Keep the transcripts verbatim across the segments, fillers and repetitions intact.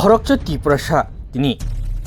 Khoroksa Tiprasa tini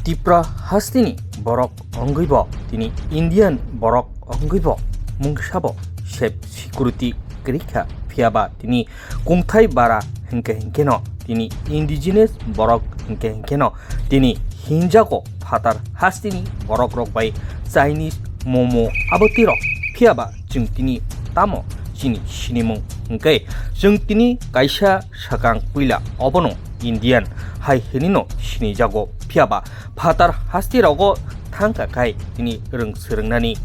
Tipra hasteni borok wngwibo tini Indian borok wngwibo mungsabo safe security kwrwikha, phiyaba tini kungthai bara hinkhe hinkhe no tini indigenous borok hinkhe hinkhe no tini hinjago phatar hasteni borok rok bai Chinese momo abotwi rok, phiyaba chwng tini tamo chini sinimung hinkhe chwng tini kaisa swkang puila obono Indian hai hinino sinijago, phiyaba phatar hasti rogo thangka khai tini rwng swrwngnani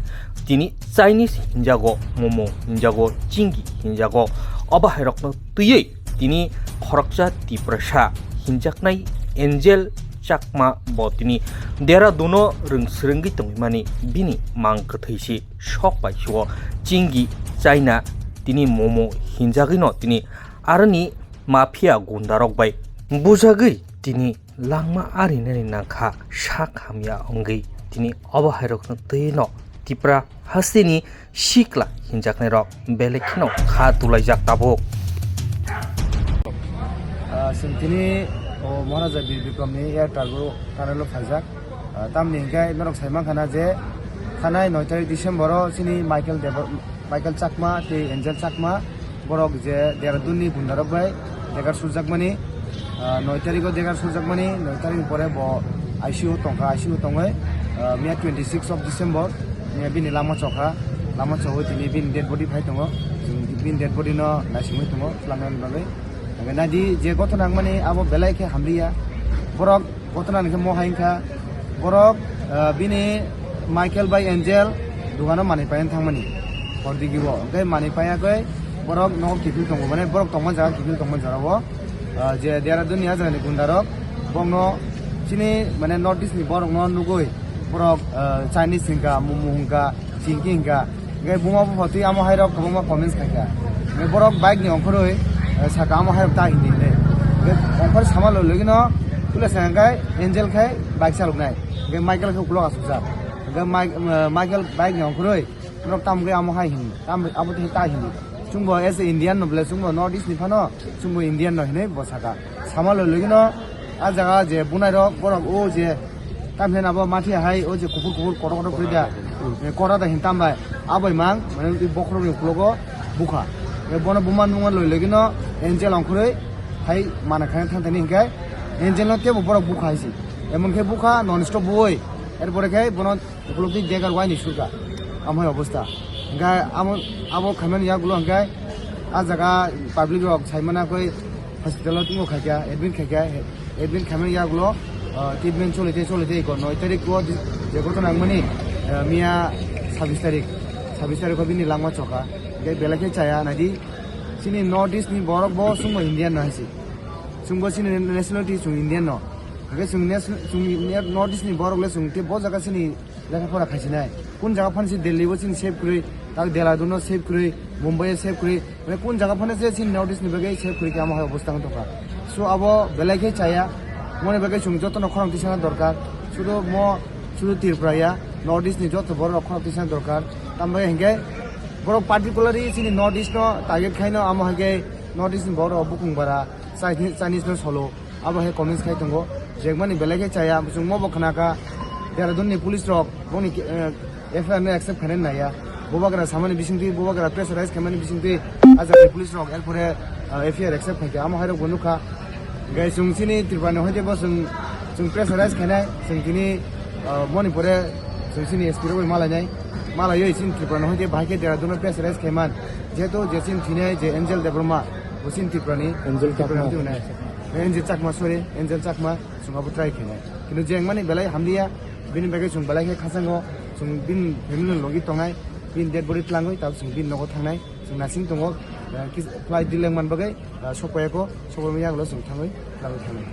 tini Chinese hinjago, momo hinjago, chingi hinjago, obo hairokno twiwi tini khoroksa Tiprasa hinjaknai Angel Chakma bo tini Dehraduno rwng swrwngwi tongmani bini mang kwthwi si sok bai sio chingi China tini momo hinjagwino tini aroni mafia gundarok bai bujagwi tini langma arinani nangkha sak hamya wngwi tini obo hairokno twi no Tipra hasteni sikla hinjaknairok belai kheno kha tulaijak tabuk. Ah, chwng tini o Maharaja Bir Bikramni air cargo tunnel-o phaijak. Ah, tamni hinkhe norok sai mankha na je thanai noi tarik December-o chini Michael Debo-, Michael Chakma tei Angel Chakma borok je Dehradunni gundarok bai degar surjakmani, ah, noi tarikgo degar surjakmani, noi tarikni pore bo I C U tongkha, I C U tongwi, ah, miya twenty six of December, miya bini lama chokha, lama chogwi tini bini dead body phai tongo, chwng bini dead body no naisingwi tongo, twlangnani bagwi. Hingke naidi je gotona wngmani abo belai khe hamliya, borok gotona hingke mo hai wngkha, borok, ah, bini Michael bai Angel dogano manwi paina thangmani hor digi o. Hingke manwi paiya khe borok nogo kiphil tongo, mane borok tongma jaga kiphil tongma jaga o, ah, je Dehradun ni ah jaga ni gunda rok borok no chini mane North East ni borok no nugui borok, ah, Chinese hingka, momo hingka, chingki hingka, hingke buma bupha twi amo hai rok kwbangma comments khaikha. Hingke borok bike ni ongkhorwi, eh, saka amo hai rok ta hindi hindi. Hingke ongkhor sama loi logino pula sa hingke Angel khai bike chaloknai. Hingke Michael khe ukulok asukjak. Hingke Mike-, eh, Michael bike ni ongkhorwi borok tam hingke amo hai hindi. Tam abo tei ta hindi. Chwngbo as a Indian no bole chwngbo North East ni phano chwngbo Indian no hinwi bo saka. Sama loi logino ah jaga je bunai rok borok o je tamhin abo mathi hai o je kuphur kuphur kotor kotor kuri da. Eh, kora da hin tam bai. Abai mang mane i bokhorok ni ukulogo bukha. Eh, bono buma nungo loi logino Angel ongkhorwi hai mana khaina thang thani hinkhe Angel no tebo borok bukha hai si. Emon khe bukha non stop bui. Erpore khe bono ukulok twi degar waini surka. Amo hai obostha. Hingke amo, abo khaimani yagulo hingke ah jaga public rok saimana koi hospital o tungo khaikha, admit khaikha, admit khaimani yagulo, ah, treatment choli tei choli tei ko noi tarik o di-, je gotona wngmani, ah, miya sabis tarik, sabis tarik o bini langma choka. Hingke belai khe chaya naidi chini North East ni borok bo chwngbo Indian no hai si. Chwngbo chini nationality chwng Indian no. Hingke chwng nation-, chwng North East ni borok le chwng tei bo jaga chini lekha pora khaisinai. Kun jaga phan si Delhi o chini save kwrwi, tak Dehradun o save kwrwi, Mumbai o save kwrwi, mane kun jaga phano se chini North East ni bagwi save kwrwi khe amo hai obostha wng tongkha. So abo belai khe chaya, moni bagwi chwng jotono khorang tisana dorkar. Sudu mo, sudu Tripura ya, North East ni joto borok rok khorang tisana dorkar. Tambai hinkhe borok particularly chini North East no target khaino amo hai khe North East ni borok rok bukung bara, Chinese, Chinese no solo. Abo hai comments khai tongo, jekmani belai khe chaya, chwng mo bo khna kha, Dehradun ni police rok boni, eh, F I R no accept khainani naiya, bubagra samani bisingtwi, bubagra pressurize khaimani bisingtwi, ah jaga ni police rok, erpore, ah, F I R accept khaikha, amo hai rok bo nukha. Gai chwng chini Tripura ni hoite bo chwng, chwng pressurize khainai, chwng tini, ah, moni pore chwng chini S P rok bai malainai, malaiwi chini Tripura ni hoite bahai khe Dehradun no pressurize khaiman, jehetu je chini thinai je Angel Debbarma, bo chini Tripura ni, Angel Tripura ni Chakma. Hoite bo nai. Angel Chakma, sorry, Angel Chakma, chwng abo try khainai. Kintu je wngmani belai hamliya, bini bagwi chwng belai khe khachango, chwng bini family ni logi tongnai, bini dead body twlangwi, tabuk chwng bini nogo thangnai, chwng nasing tongo, eh, kis-, flight delay wngmani bagwi, eh, sokpaiya kho, sokpaiya yagulo chwng thangwi, twlangwi thangnai.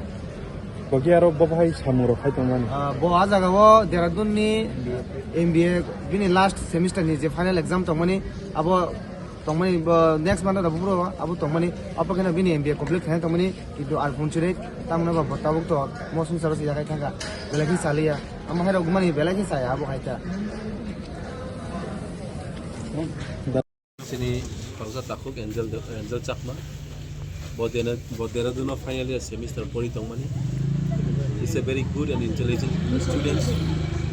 Bogi aro bo bahai samung rok khai tongmani? Ah, bo ah jaga o Dehradun ni M B A, bini last semester ni je final exam tongmani, abo tongmani bo next month o bufru abo tongmani, apo kheno bini M B A complete khaina tongmani, kintu ar phunchiri tamno ba bo tabuk to mo sungsaro se yakai thangkha, belai khe chaliya, amo hai rok mani belai khe chaya abo hai ta. Chini khoroksa takhuk Angel, Angel Chakma, bo Dena-, bo Dehradun o final year semester pori tongmani, He's a very good and intelligent student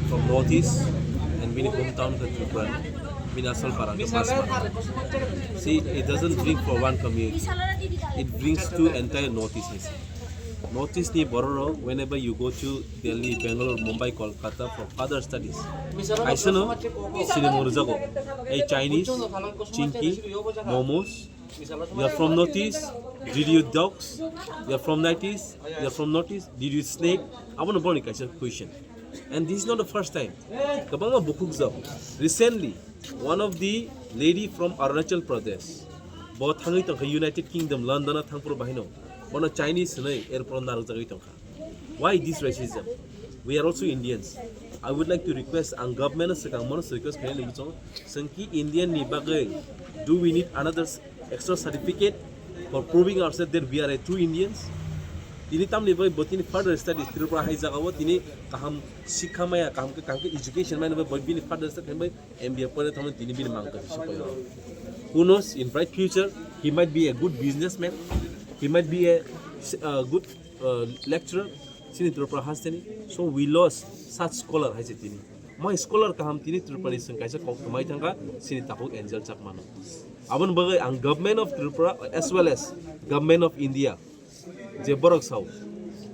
from Northeast, and bini hometown ke Tripura, bini asal parang ke Pasmara. See, it doesn't bring for one community. It brings to entire Northeast. Northeast ni borok rok, whenever you go to Delhi, Bangalore, Mumbai, Kolkata for further studies, kaisa no sinimung rwjago. Ei Chinese, Chinky, momos. You are from Northeast, did you eat dogs? You are from Northeast, you are from Northeast, did you eat snake? Abono borokni kaisa question. And this is not the first time. Kwbangma bukhukjak. Recently, one of the lady from Arunachal Pradesh, bo thangwi tongkha United Kingdom, London-o thangphuru bahino. Bono Chinese hwnwi airport-o narwkjagwi tongkha. Why this racism? We are also Indians. I would like to request, ang government-no swkang mono request khainani muchung, chwng ki Indian ni bagwi, do we need another s- extra certificate for proving ourselves that we are a true Indians? Tini tamni bagwi bo tini further studies Tripura hai jagao tini kaham sikha maya, kaham ke, kaham ke education maya, bo bini further studies khainai M B A pore thangmani tini bini mang kwthwi se paio. Who knows, in bright future, he might be a good businessman, he might be a, a good, uh, lecturer, chini Tripura hasteni. So we lost such scholar hai se tini. Moi scholar kaham tini Tripura ni chwng kaisa kok kwmai thangkha, chini takhuk Angel Chakmano. Aboni bagwi ang Government of Tripura as well as Government of India je borok sao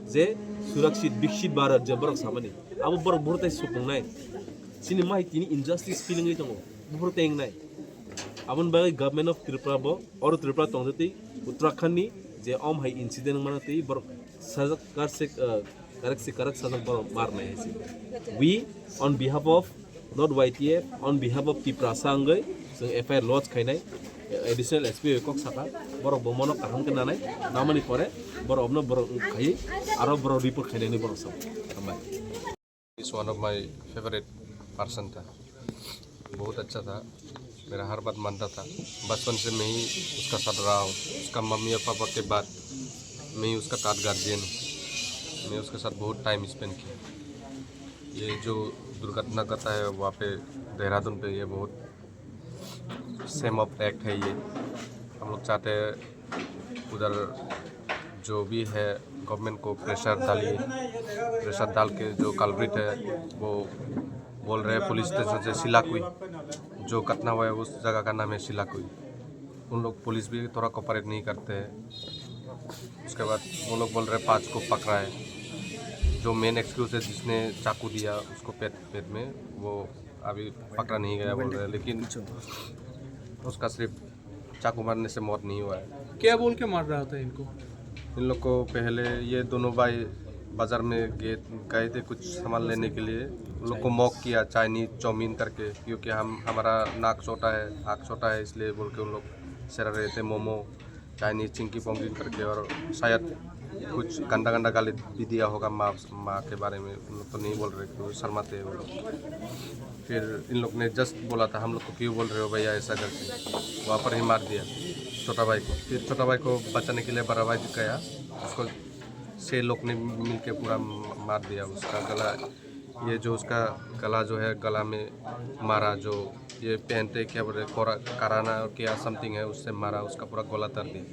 je Surakshit Viksit Bharat je borok samani, abo borok buphuru tai supungnai. Chini mai tini injustice feeling wi tongo, buphuru tai wngnai. Aboni bagwi Government of Tripura bo, oro Tripura tongde twi Uttarakhand ni je om hai incident wngmano twi borok sajak karsik, uh, karak si karak sajak borok marnai hai se. We, on behalf of not Y T F, on behalf of Tiprasa wngwi chwng F I R lodge khainai, additional S P bai kok saka, borok bo mono kaham khe nanai, namani pore borok obno borok khai aro borok report khainani borok sao. Hambai. Is one of my favorite person था, बहुत अच्छा था, मेरा हर बात मानता था। बचपन से मैं ही उसका साथ रहा हूँ, उसका मम्मी और पापा के बाद मैं ही उसका थर्ड गार्जियन हूँ। मैं उसके साथ बहुत टाइम स्पेंड किया। ये जो दुर्घटना कहता है वहाँ पे देहरादून पे, ये बहुत सेम ऑफ एक्ट है ये। हम लोग चाहते हैं उधर जो भी है गवर्नमेंट को प्रेशर डालिए, प्रेशर डाल के जो कल्प्रिट है वो बोल रहे हैं पुलिस स्टेशन से सिलाकुई, जो घटना हुआ है उस जगह का नाम है सिलाकुई। उन लोग पुलिस भी थोड़ा कोऑपरेट नहीं करते हैं। उसके बाद वो लोग बोल रहे पाँच को पकड़ा है, जो मेन एक्सक्यूज है जिसने चाकू दिया उसको पेट पेट में, वो अभी पकड़ा नहीं गया बोल रहे हैं, लेकिन उसका सिर्फ चाकू मारने से मौत नहीं हुआ है। क्या बोल के मार रहा था इनको? इन लोग को पहले ये दोनों भाई बाजार में गए गए थे कुछ सामान लेने के लिए। उन लोग को मॉक किया, चाइनीज चाउमीन करके, क्योंकि हम हमारा नाक छोटा है, आँख छोटा है, इसलिए बोल के उन लोग शरारत थे। मोमो, चाइनीज चिंकी पोंकी करके, और शायद कुछ गंदा गंदा गाली भी दिया होगा माँ माँ के बारे में। उन लोग तो नहीं बोल रहे, क्योंकि शर्माते हैं वो लोग। फिर इन लोग ने जस्ट बोला था, हम लोग को क्यों बोल रहे हो भैया ऐसा करके, वहाँ पर ही मार दिया छोटा भाई को। फिर छोटा भाई को बचाने के लिए बड़ा भाई गया, उसको छः लोग ने मिलके पूरा मार दिया उसका गला। ये जो उसका गला जो है, गला में मारा, जो ये पहनते क्या बोलते हैं, कोरा- कराना और क्या समथिंग है, उससे मारा, उसका पूरा गला तोड़ दिया।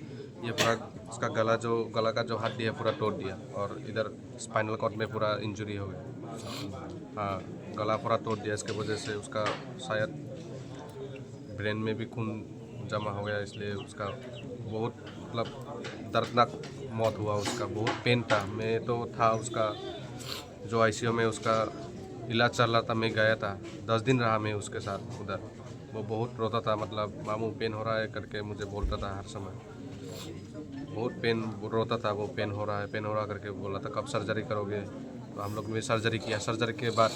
ये पूरा उसका गला जो, गला का जो हड्डी है पूरा तोड़ दिया, और इधर स्पाइनल कॉर्ड में पूरा इंजरी हो गया। हाँ, गला पूरा तोड़ दिया, इसके वजह से उसका शायद ब्रेन में भी खून जमा हो गया, इसलिए उसका बहुत, मतलब, दर्दनाक मौत हुआ उसका। बहुत पेन था, मैं तो था उसका जो आईसीयू में उसका इलाज चल रहा था, मैं गया था, दस दिन रहा मैं उसके साथ उधर। वो बहुत रोता था, मतलब, "मामू, पेन हो रहा है," करके मुझे बोलता था हर समय। बहुत पेन, रोता था वो, "पेन हो रहा है, पेन हो रहा," करके बोला था। "कब सर्जरी करोगे?" तो हम लोग ने सर्जरी किया। सर्जरी के बाद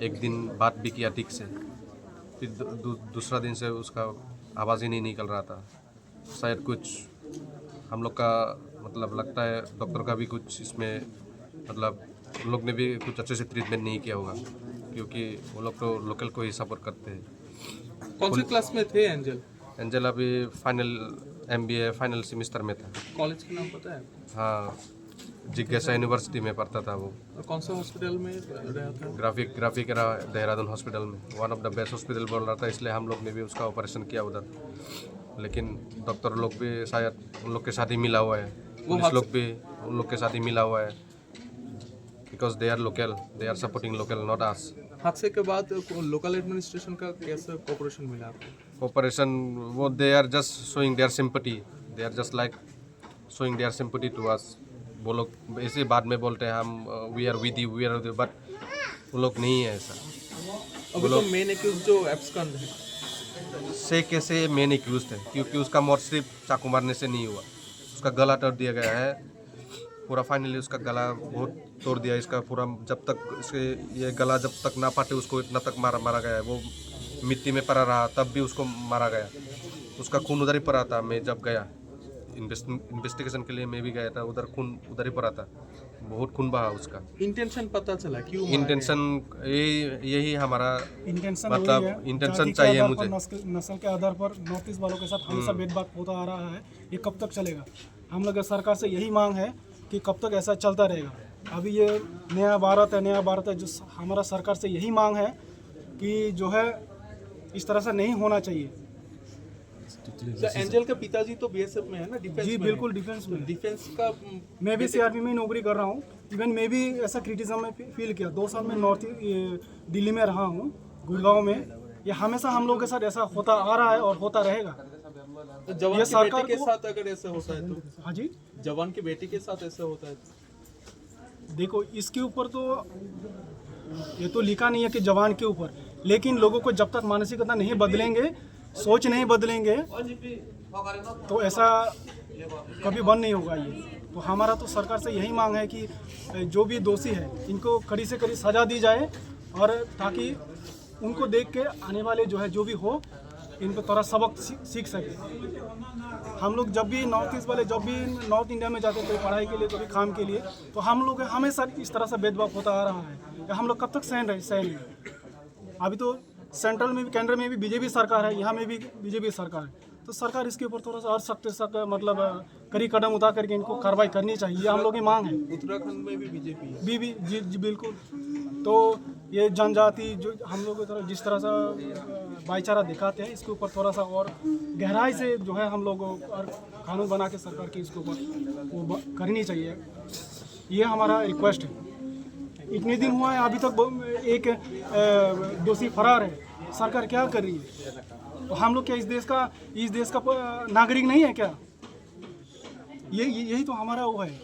एक दिन बात भी किया ठीक से। फिर दू-, दू-, दूसरा दिन से उसका आवाज़ ही नहीं निकल रहा था। शायद कुछ हम लोग का, मतलब, लगता है डॉक्टर का भी कुछ इसमें, मतलब, उन लोग ने भी कुछ अच्छे से ट्रीटमेंट नहीं किया होगा, क्योंकि वो लोग तो लोकल को ही सपोर्ट करते हैं। कौन से क्लास में थे एंजल? एंजल अभी फाइनल, एमबीए फाइनल सेमेस्टर में था। कॉलेज का नाम पता है? हाँ, जिज्ञासा यूनिवर्सिटी में पढ़ता था वो। और कौन सा हॉस्पिटल में रहा था? ग्राफिक, ग्राफिक एरा देहरादून हॉस्पिटल में, one of the best hospital बोल रहा था, इसलिए हम लोग ने भी उसका ऑपरेशन किया उधर। लेकिन डॉक्टर लोग भी शायद उन लोग के साथ ही मिला हुआ है, वो पुलिस लोग भी उन लोग के साथ ही मिला हुआ है। because they are local, they are supporting local, not us. हादसे के बाद लोकल एडमिनिस्ट्रेशन का कैसा कोऑपरेशन मिला आपको? Cooperation, वो they are just showing their sympathy, they are just like showing their sympathy to us. वो लोग ऐसे बाद में बोलते हैं हम, we are with you, we are with you, but वो लोग नहीं है ऐसा. अभी तो मेन एक्यूज जो एब्सकॉन्ड है, से कैसे मेन एक्यूज है, क्योंकि उसका मौत सिर्फ चाकू मारने से नहीं हुआ, उसका गला तोड़ दिया गया है पूरा. फाइनली उसका गला बहुत तोड़ दिया इसका पूरा. जब तक इसके ये गला जब तक ना फाटे, उसको इतना तक मारा मारा गया है. वो मिट्टी में पड़ा रहा, तब भी उसको मारा गया. उसका खून उधर ही पड़ा था, मैं जब गया इन्वेस्टिगेशन के लिए, मैं भी गया था उधर, खून उधर ही पड़ा था, बहुत खून बहा उसका. इंटेंशन पता चला क्यों मारा गया? इंटेंशन ये यही हमारा इंटेंशन मतलब वही है, इंटेंशन जाति के चाहिए आधार मुझे. पर, नस्ल, नस्ल के आधार पर नॉर्थ ईस्ट वालों के साथ हमेशा भेदभाव होता आ रहा है. ये कब तक चलेगा? हम लोग सरकार से यही मांग है कि कब तक ऐसा चलता रहेगा. अभी ये नया भारत है, नया भारत है, जो स- हमारा सरकार से यही मांग है कि जो है इस तरह से नहीं होना चाहिए. तो एंजल के पिताजी तो बीएसएफ में है ना, डिफेंस जी में बिल्कुल, है। डिफेंस तो में. डिफेंस का, मैं भी सीआरपी में ही नौकरी कर रहा हूँ. इवन मैं भी ऐसा क्रिटिसिज्म में फी- फील किया. दो साल में नॉर्थ इ- ये दिल्ली में रहा हूँ, गुड़गांव में. ये हमेशा हम लोग के साथ ऐसा होता आ रहा है और होता रहेगा. तो जवान ये की सरकार बेटी के को- साथ अगर ऐसा होता है तो, हाँ जी. जवान की बेटी के साथ ऐसा होता है तो? देखो, इसके ऊपर तो, ये तो लिखा नहीं है कि जवान के ऊपर, लेकिन लोगों को जब तक मानसिकता नहीं बदलेंगे, सोच नहीं बदलेंगे, तो ऐसा कभी बंद नहीं होगा ये. तो हमारा तो सरकार से यही मांग है कि जो भी दोषी है, इनको कड़ी से कड़ी सजा दी जाए, और ताकि उनको देख के आने वाले जो है, जो भी हो, इनको थोड़ा सबक सी- सीख सके. हम लोग जब भी नॉर्थ ईस्ट वाले, जब भी नॉर्थ इंडिया में जाते थे पढ़ाई के लिए, कभी काम के लिए, तो हम लोग हमेशा इस तरह से भेदभाव होता आ रहा है. ये हम लोग कब तक सहन रहे, सहन रहे? अभी तो सेंट्रल में भी, केंद्र में भी बीजेपी सरकार है, यहाँ में भी बीजेपी सरकार है. तो सरकार इसके ऊपर थोड़ा सा और सख्त, सख्त, मतलब, कड़ी कदम उठा करके इनको कार्रवाई करनी चाहिए, ये हम लोग की मांग है. उत्तराखंड में भी बीजेपी है। भी, भी, जी, जी, बिल्कुल. तो ये जनजाति जो हम लोग की तरह जिस तरह से भाईचारा दिखाते हैं, इसके ऊपर थोड़ा सा और गहराई से जो है हम लोग और कानून बना के सरकार की इसके ऊपर वो ब- करनी चाहिए. ये हमारा रिक्वेस्ट है. इतने दिन हुआ है, अभी तक ब- एक अ, दोषी फरार है. सरकार क्या कर रही है? तो हम लोग क्या इस देश का, इस देश का प- नागरिक नहीं है क्या? ये ये- यही तो हमारा वो है.